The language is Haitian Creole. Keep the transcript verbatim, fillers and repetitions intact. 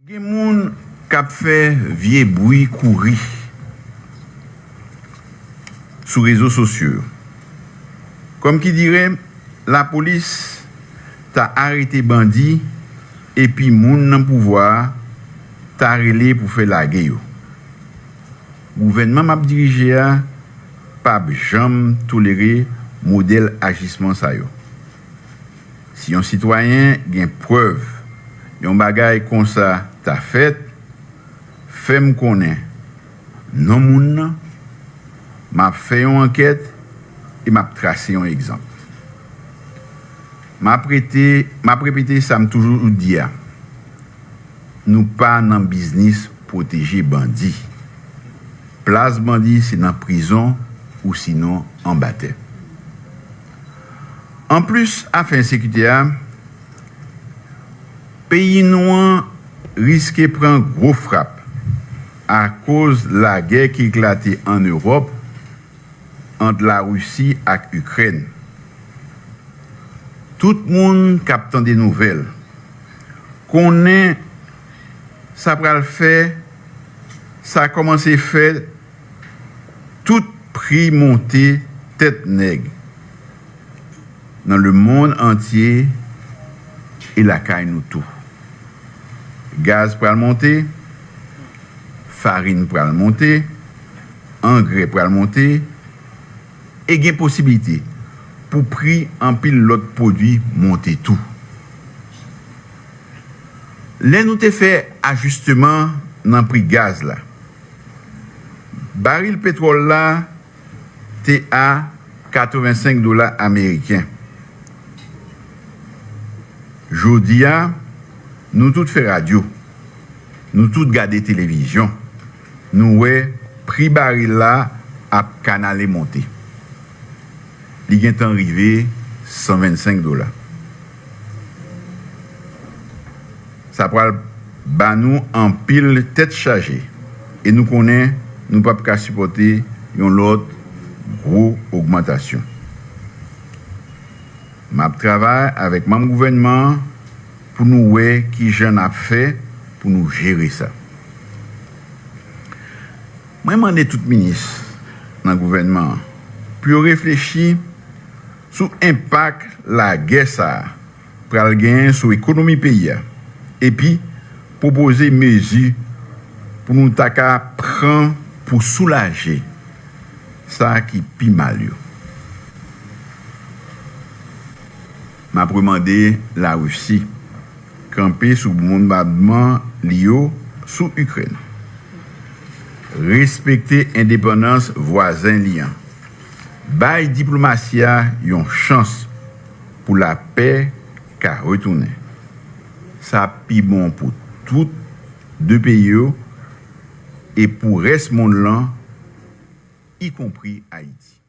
Gen moun k ap fè vye bri kouri sou rezo sosyo yo. Kòmkidire, lapolis ta arete bandi epi moun nan pouvwa a ta rele pou fè lage yo. Gouvènman m ap dirije a p ap janm tolere modèl ajisman sa yo. Si yon sitwayen gen prèv yon bagay konsa ta fèt, fè m konnen non moun nan, m ap fè yon ankèt e m ap trase yon egzanp. M ap rete, m ap repete sa m toujou di a, nou pa nan biznis pwoteje bandi. Plas bandi se nan prizon ou sinon anba tè. Anplis afè ensekirite a, peyi nou an riske pran gwo frap akoz lagè ki eklate ann Ewòp ant Larisi ak Ikrèn. Tout moun k ap tande nouvèl konnen sa pral fè, sa kòmanse fè tout pri monte tèt nèg nan lemonn antye e lakay nou tou. Gaz pral monte, farin pral monte, angrè pral monte, e gen posiblite pou pri anpil lòt pwodui monte tou. Lè nou te fè ajisteman nan pri gaz la, baril petwòl la te a katrevensenk dola ameriken. Jodi a, nou tout fè radyo, nou tout gade televizyon, nou wè pri baril la ap kanale monte. Li gentan rive san vennsenk dola. Sa pral ba nou anpil tèt chaje e nou konnen nou p ap ka sipòte yon lòt gwo ogmantasyon. M ap travay avèk manm gouvènman an pou nou wè kijan n ap fè pou nou jere sa. Mwen mande tout minis nan gouvènman an pou yo reflechi sou enpak lagè sa a pral genyen sou ekonomi peyi a, epi pwopoze mezi pou nou ta ka pran pou soulaje sa ki pi mal yo. M ap remande Larisi kanpe sou bonbadman li yo sou Ikrèn. Respekte endepandans vwazen li an. Bay diplomasi a yon chans pou lapè ka retounen. Sa pi bon pou tout de peyi yo e pou rès monn lan, ikonpri Ayiti.